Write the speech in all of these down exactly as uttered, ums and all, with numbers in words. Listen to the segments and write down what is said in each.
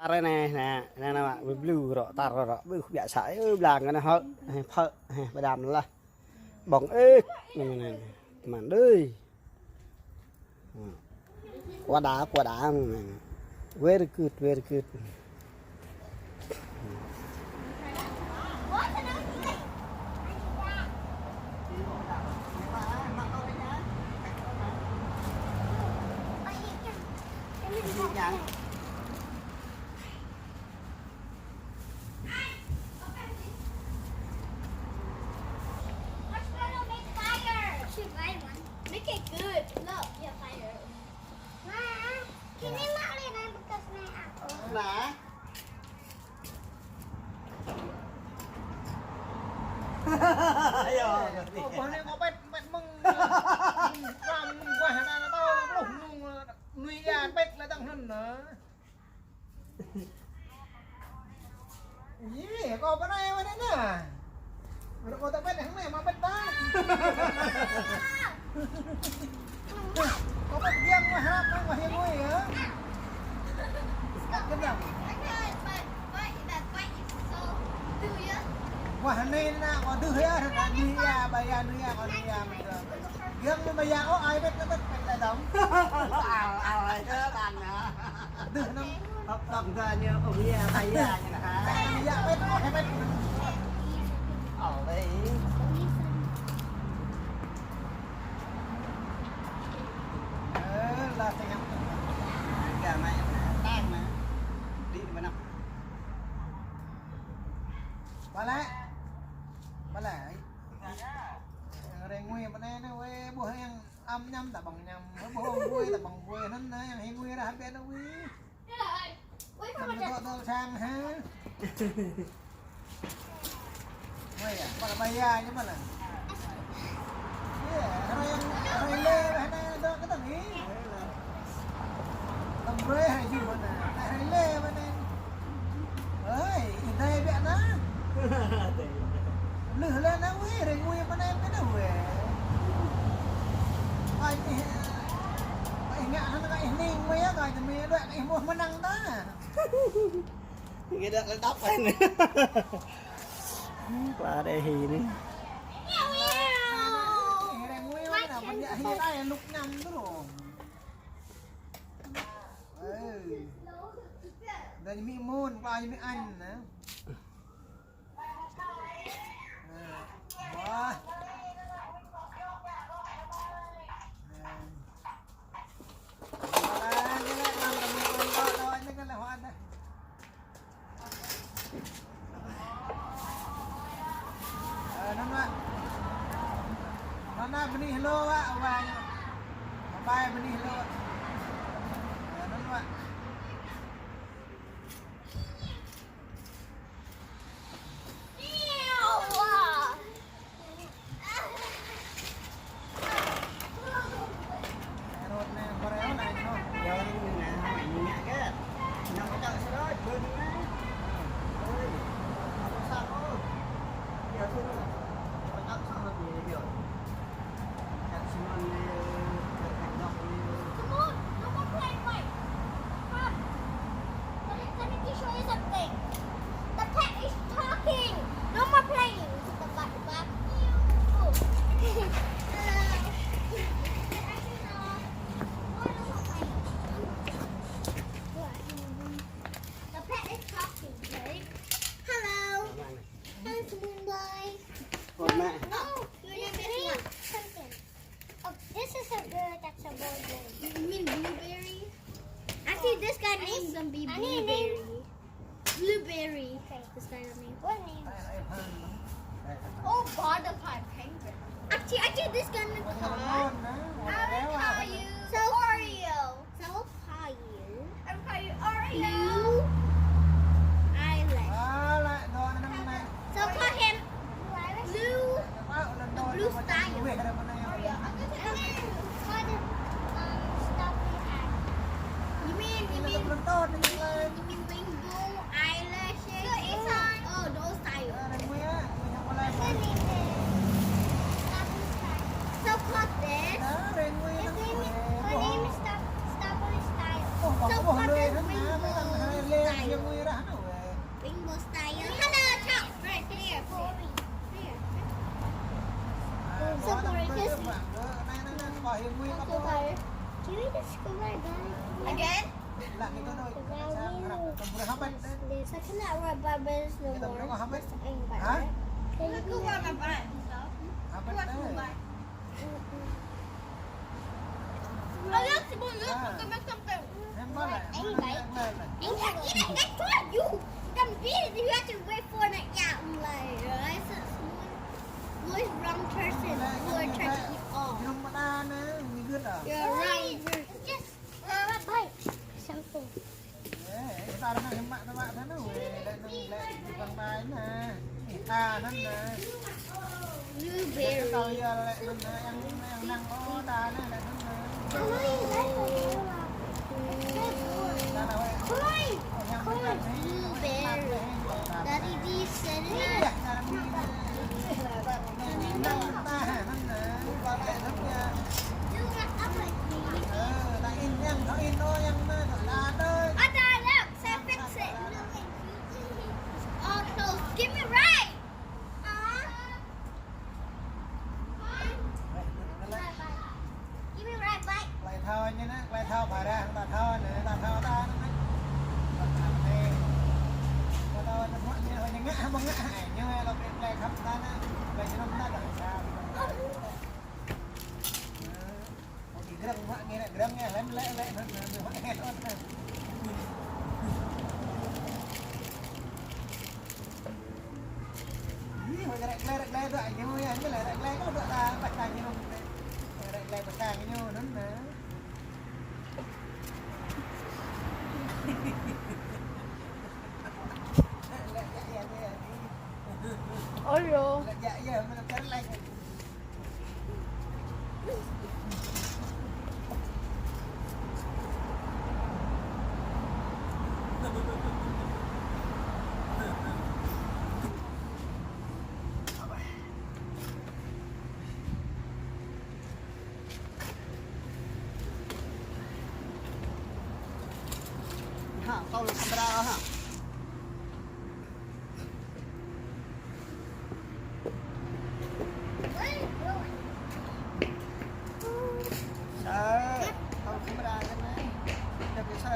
Tar anai, anai, anai, anai, mă, blue rŏ, tar rŏ, ƀuh biă sa, ơ, blang anai hŏ, ơ, phă, ơ, pơđam lah. Ƀơ̆ng ĕk, anai, anai, anai. Tơman đơi. Ơ. Quá đã, quá đã, anai, anai. Very good, very good. Let's go make fire. Should buy one. Make it good. Look, yeah, fire. Ma, kini mak leh nai bekas nai aku. Nah. Ayo. Kâo ƀuh anai kâo pĕt, pĕt mơ̆ng. Mơ̆ng, mơ̆ng, mơ̆ng, wah, anai, anai, tơ, pluh, nung, nui ya, pĕt leh tang hnun, nah. Yê, kâo pơ anai mơ̆n anai. Rơkâo ta pĕt hăng anai mă pĕt ta. Kâo pĕt giăng mă hrăp mă hiam mui yơh. Kơnang. Wah, anai anai kâo dưh yơh, ta dưh yơh, ba ya dưh yơh, kâo dưh yơh. Giăng mă ba ya, ơ, ai pĕt, pĕt, pĕt leh dong. Al, al, ai tơ tan yơh. Dưh năm. Hăp tŏng ta ñu, ơ, ya, ta ya, ñu nă. Ya, pĕt, ơ, pĕt. Ơ, lĕ. Ơ, la tơngăp. Gah anai, tang anai. Đi mơnăp. Ba lĕ. Ba lĕ. Yang reng ngui mơnai anai, weh, ƀuh yang Ăm ñăm ta ƀơ̆ng ñăm, ƀơ̆ng ƀuih ta ƀơ̆ng ƀuih, anŭn anai yang hing wih rah biă anŭn wih. Wih, kâo dŏ dŏ sang ha. Wih, ya, pala ba ya ñu mă lah. Yê, hrơi, hrơi lê wah anai dŏ kơ tơngi. Tơm hrơi hai jum mơnă, hrơi lê wah anai. Ơi, ih dai biă anai. Lưh lĕ anai wih, ring wih mơnai pơ anai wih. Ơi, ih, ih ngă hăng ih ning mơi, ơi, tơmơi đuaĭ ih mơ̆ mơnăng ta. Ih đuaĭ lĕ đăp anai. Pla đe hĭ anai. Ih ring wih mơnai, pơnă hĭ anai, lŭk ñăm tơlŏm. Ơi. Đa ñu mĭ mơ̆n, pla ñu mĭ añ anai. Wah. Ơ, anŭn wă. Anŭn wă bơni hlô wă, wă. Bye bye bơni hlô wă. Ơ, anŭn wă. Come on, no more playing, wait. Come. Let me, let me show you something. The pet is talking. No more playing. The pet, the pet. The pet is talking, right? Hello. Hello, Moonlight. What, Matt? Oh, your name is what? Something. Oh, this is a bird, that's a boy bird. You mean blueberry? I see this guy named Blueberry. Blueberry. Okay. This guy named. What name? Oh, butterfly penguin. Actually, actually, this guy named Carl. I will call you Oreo. So, Oreo. So, I'll call you Blue Eyelash. So call him Blue, the Blue Style. You mean, you mean, you mean Rainbow Eyelashes? Oh, those style. So call this. Rainbow style. Hello, Chuck. Right here. Here. So boring, just Can we just go right back? Again? There's, I cannot ride bike, but there's no more. Just aim bike, right? Can you go ride my bike? Look, look, look, look, look, look. Anyway, you can't eat it. That's why you, you have to wait for it. Yeah, I'm like, uh, it's a small, small wrong person who are trying to eat all. You're right. Just, uh, bite something. Blueberry. Blueberry. Daddy, this and that. Ada, ada. Saya fix it. Auto. Give me right. Huh? Give me right back. Klai thâo ñu anai, klai thâo phara, ta thâo anai, ta thâo ta anai. Ta thâo anai, huă ñu, huă ñu ngă, hăm ngă, ai ñu, lŏ klai, klai khăp ta anai, klai jơnum ta, ta sa. Ih, huă ră klai, ră klai, ră klai, ră klai. Ih, huă ră klai, ră klai, dŏ ñu, ya, ñu lĕ ră klai, kơ dŏ ta, păt ta ñu, ră klai păt ta ñu, anŭn nă. Ôi dồi. Ha, kâo lăng camera ha. Sa, kâo lăng camera anai. Tapi sa.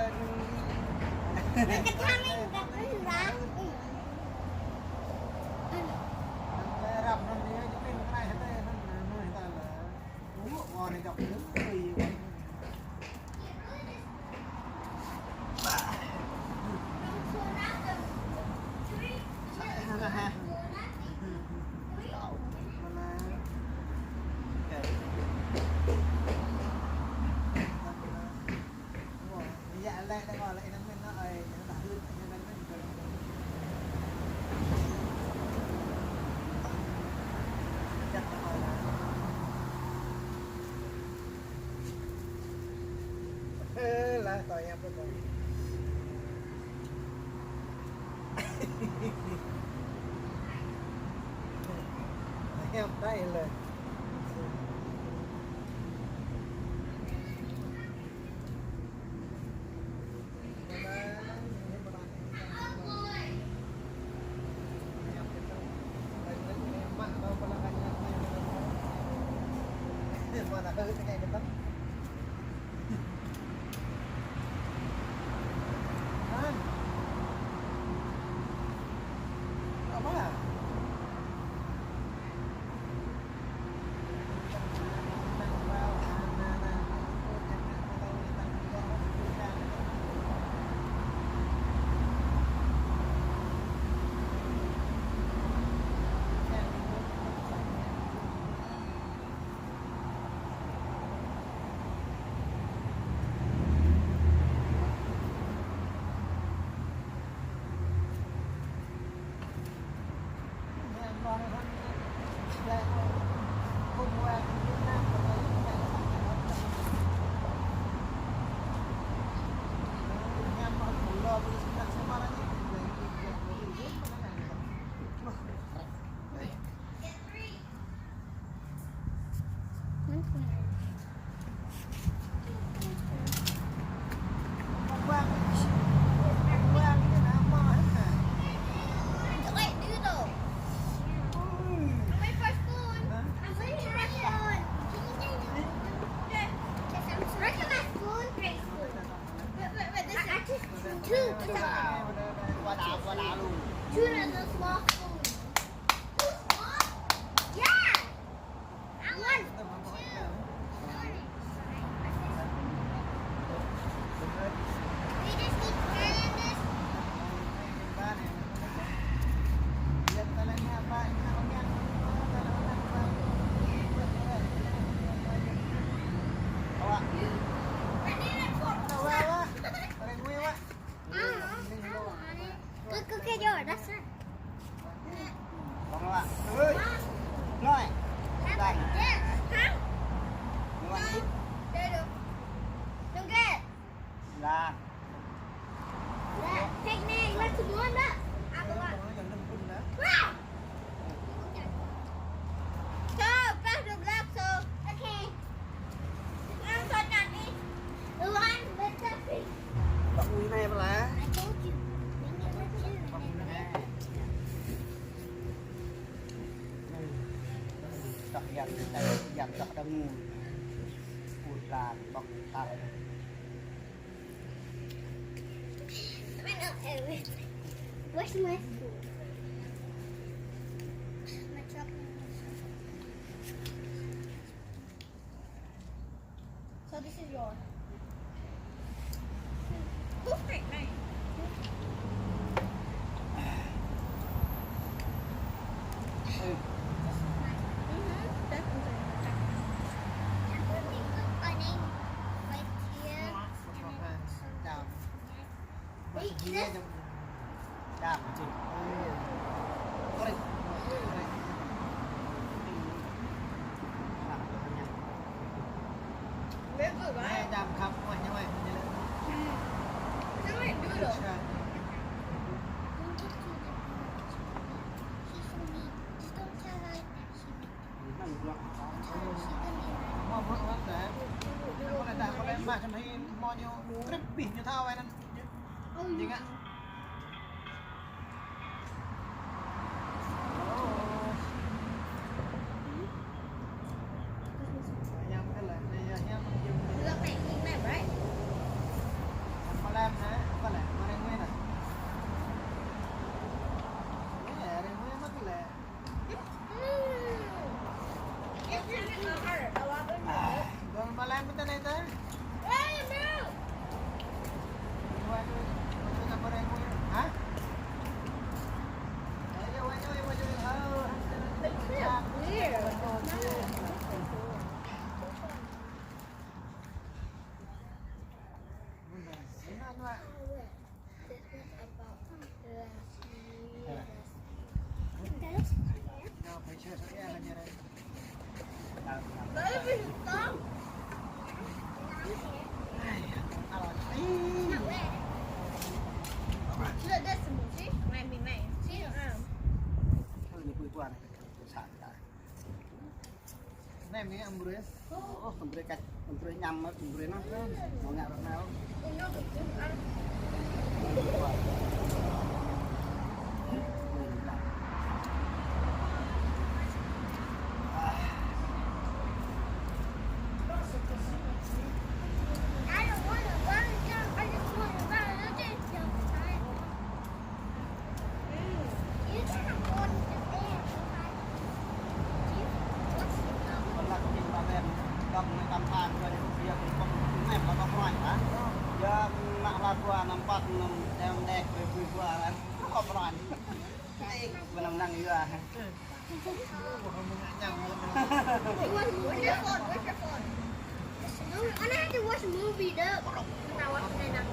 Ơ, lah, tao yap lắm rồi. Yap tay lắm. Two is a small spoon. Yeah. I want two. We just keep carrying this. Look, look at yours. That's it. Bông lạ. Ơi. Rồi. Đang. Hả? Đúng rồi. Đây được. Đừng ghê. Là. Là. Take me. Let's go. Wow. Go, go, go, go. Okay. Ăn con nhặt đi. Run with the fish. Bông này là. I told you. Bông này. Tăk yap, yap tăk đăng. Ui, lan bông tăk. Where's my spoon? My chocolate. So this is your. Who's that name? Mm-hmm. That's what I'm saying. Anai mi ambrui. Ơ, ambrui kăč, ambrui ñăm, ambrui nă. Mơ̆ng ngă rơnau. I have to watch a movie, though. When I watch it, I'm